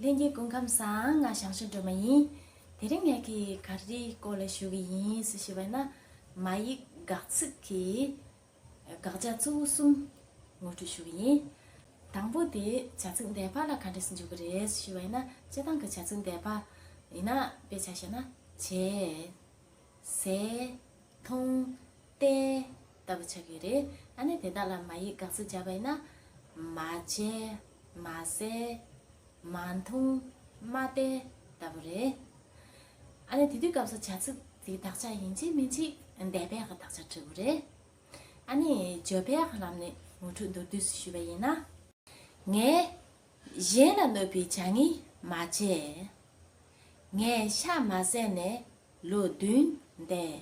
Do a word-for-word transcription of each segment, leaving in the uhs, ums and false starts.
ལྷན་རྒྱས་སྐུ་ཁམས་བཟང་། ང་ཞང་ཞུན་སྒྲོལ་མ་ཡིན། དེ་རིང་ངས་ཀྱི་ག་རེའི་སྐོར་ལ་ཞུ་གི་ཡིན་ཟེར་ཞུས་པ་ན། མ་ཡིག་དགག་ཚིག་གི་དགག་བྱ་གཙོ་བོ་གསུམ་ངོ་སྤྲོད་ཞུ་གི་ཡིན། དང་པོ་དེ་བྱ་ཚིག་འདས་པ་ལ་ག་འདྲས་སེ་འཇུག་གི་རེད་ཞུས་པ་ཡིན་ན། སྤྱིར་བཏང་གི་བྱ་ཚིག་འདས་པ་ཡིན་ན། དཔེ་ཆ་བཞག་ན་བྱས། ཟས། འཐུང་། བལྟས། ལྟ་བུ་ཆགས་ཀྱི་རེད། ཨ་ནི་དེ་དག་ལ་མ་ཡིག་དགག་ཚིག་བརྒྱབ་པ་ཡིན་ན། མ་བྱས། མ་ཟས། མ་འཐུང་། མ་བལྟས། ལྟ་བུ་རེད། ཨ་ནི་དེ་དུས་སྐབས་སུ་བྱ་ཚིག་དེའི་དག་ཆ་ཡིན་གཅིག་མིན་གཅིག་འདས་པའི་གི་དག་ཆ་འབྲི་དགོས་རེད། ཨ་ནི་བརྗོད་པའི་གི་ལམ་ནས་ངོ་སྤྲོད་མདོར་བསྡུས་སུ་ཞུས་པ་ཡིན་ན། ངས་གཞན་ལ་གནོད་པའི་བྱ་ངན་མ་བྱས། ངས་ཤ་མ་ཟས་ནས་ལོ་བདུན་འདས།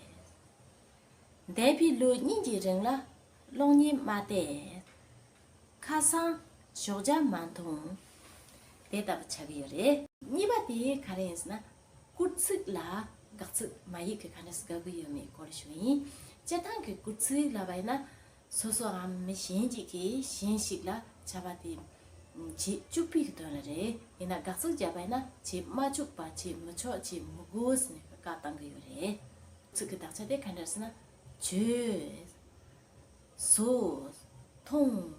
འདས་པའི་ལོ་གཉིས་ཀྱི་རིང་ལ་གློག་བརྙན་མ་བལྟས། ཁ་སང་ཞོགས་ཇ་མ་འཐུང་། དེ་ལྟ་བུ་ཆགས་ཀྱི་ཡོད་རེད། གཉིས་པ་དེ་ག་རེ་ཡིན་ཟེར་ན། སྐུལ་ཚིག་ལ་དགག་ཚིག་མ་ཡིག་གིས་ག་འདྲ་སེ་དགག་གི་ཡོད་མེད་སྐོར་ཞུ་གི་ཡིན། སྤྱིར་བཏང་གི་སྐུལ་ཚིག་ལབ་པ་ཡིན་ན། སོ་སོའམ་མི་གཞན་གཅིག་གིས་གཞན་ཞིག་ལ་བྱ་བ་དེ་བྱེད་བཅུག་པའི་དོན་ལ་རེད། ཡིན་ན་དགག་ཚིག་བརྒྱབ་པ་ཡིན་ན། བྱེད་མ་བཅུག་པ། བྱེད་མི་ཆོག་བྱེད་མི་དགོས་ཟེར་ནས་བཀག་བཏང་གི་ཡོད་རེད། ཚིག་གི་དག་ཆ་དེ་ག་འདྲ་ཟེར་ན། བྱས། ཟོས། འཐུང་།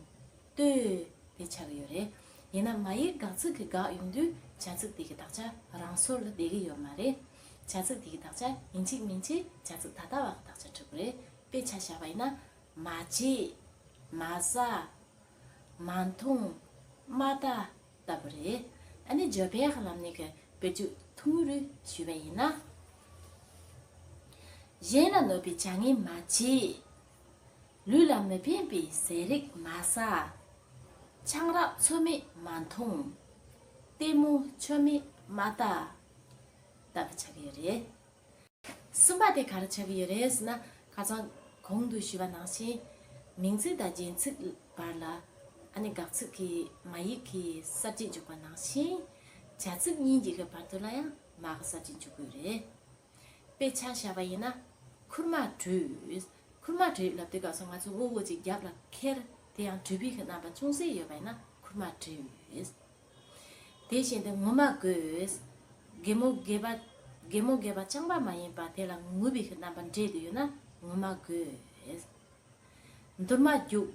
ལྟོས། དེ་ཆགས་ཀྱི་ཡོད་རེད། ཡིན་ན་མ་ཡིག་དགག་ཚིག་གིས་དགག་ཡོང་དུས། བྱ་ཚིག་དེ་གི་དག་ཆ་རང་སོར་ལ་བསྡད་ཀྱི་ཡོད་མ་རེད། བྱ་ཚིག་དེ་གི་དག་ཆ་ཡིན་གཅིག་མིན་གཅིག་བྱ་ཚིག་ད་ལྟ་བ་གི་དག་ཆ་འབྲི་དགོས་རེད། དཔེ་ཆ་བཞག་པ་ཡིན་ན། མ་བྱས། མ་ཟ། མ་འཐུང་། མ་ལྟ། ལྟ་བུ་རེད། ཨ་ནི་བརྗོད་པའི་ལམ་ནས་ཀྱི་དཔེར་བརྗོད་ཐུང་ངུ་རེ་ཞུས་པ་ཡིན་ན། གཞན་ལ་གནོད་པའི་བྱ་ངན་མ་བྱེད། ལུས་ལ་མི་ཕན་པའི་ཟས་རིགས་མ་ཟ། ཆང་རག་ཚོད་མེད་མ་འཐུང་། ལྟད་མོ་ཆོ་མེད་མ་ལྟ། ལྟ་བུ་ཆགས་ཀྱི་ཡོད་རེད། གསུམ་པ་དེ་ག་རེ་ཆགས་ཀྱི་ཡོད་རེད་ཟེར་ན། ཁ་སང་གོང་དུ་ཞུས་པ་ནང་བཞིན། མིང་ཚིག་དང་རྒྱན་ཚིག་བར་ལ། ཨ་ནི་དགག་ཚིག་གི་མ་ཡིག་གིས་གསར་བརྗེ་འཇུག་པ་ནང་བཞིན། བྱ་ཚིག་གཉིས་ཀྱི་གི་བར་དུ་ལ་ཡང་མ་གི་གསར་བརྗེ་འཇུག་དགོས་རེད། དཔེ་ཆ་བཞག་པ་ཡིན་ན། ཁུར་མ་བྲུས། ཁུར་མ་བྲུས་ལབ་དུས་སྐབས་སུ་ང་ཚོ་དབུ་བོ་ཅིག་རྒྱབ་ལ་ཁྱེར། དེ་ཡང་བྲུས་པའི་གི་རྣམ་པ་ཅུང་ཟད་ཡོད་པ་ཡིན་ན་ཁུར་མ་བྲུས། དེ་བཞིན་དུ་ངུ་མ་དགོས། གད་མོ་དགད་པ། གད་མོ་དགད་པ་རྐྱང་པ་མ་ཡིན་པ་དེ་ལ་ངུ་བའི་གི་རྣམ་པ་འདྲེས་ཏེ་ཡོད་ན་ངུ་མ་དགོས། འདུར་མ་རྒྱུག།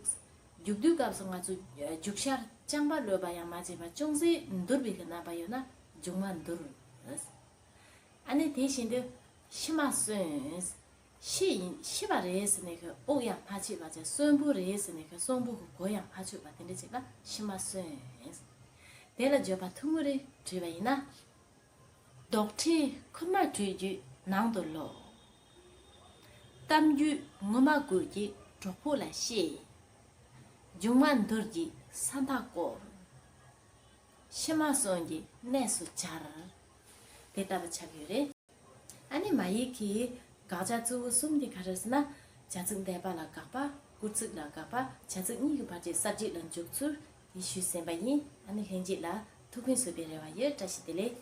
རྒྱུག་དུས་སྐབས་སུ་ང་ཚོ་རྒྱུག་ཤར་རྐྱང་པ་ལོས་པ་ཡང་མ་བྱས་པ་ཅུང་ཟད་འདུར་བའི་གི་རྣམ་པ་ཡོད་ན་རྒྱུག་མ་འདུར། ཨ་ནི་དེ་བཞིན་དུ་ཤི་མ་གསོན། ཤི་ཡིན། ཤི་བ་རེད་ཟེར་ནས་གི་དབུགས་ཡང་མ་ཆད་པ་བྱས། གསོན་པོ་རེད་ཟེར་ནས་གི་གསོན་པོ་གི་གོ་ཡང་མ་ཆོད་པ་དེ་འདྲ་ཅིག་ལ་ཤི་མ་གསོན། དེ་ལ་བརྗོད་པ་ཐུང་ངུ་རེ་བྲིས་པ་ཡིན་ན། རྡོག་ཁྲེས་ཁུར་མ་བྲུས་རྒྱུའི་ནང་དུ་ལོག། གཏམ་རྒྱུད་ངོ་མ་དགོས་ཀྱི་གྲོགས་པོ་ལ་བཤད། རྒྱུག་མ་འདུར་གྱི་ས་མཐའ་བསྐོར། ཤི་མ་གསོན་གྱི་གནས་སུ་གྱར། དེ་ལྟ་བུ་ཆགས་ཡོད་རེད། ཨ་ནི་མ་ཡིག་གི་དགག་བྱ་གཙོ་བོ་གསུམ་དེ་ག་རེ་ཟེར་ན། བྱ་ཚིག་འདས་པ་ལ་དགག་པ། སྐུལ་ཚིག་ལ་དགག་པ། བྱ་ཚིག་གཉིས་ཀྱི་བར་གྱི་གསར་བརྗེ་ལ་འཇུག་ཚུལ་དེ་ཞུས་ཟིན་པ་ཡིན། ཨ་ནི་ལྷན་རྒྱས་ལ་ཐུགས་ཕན་གསོས་པའི་རེ་བ་ཡོད། བཀྲ་ཤིས་བདེ་ལེགས།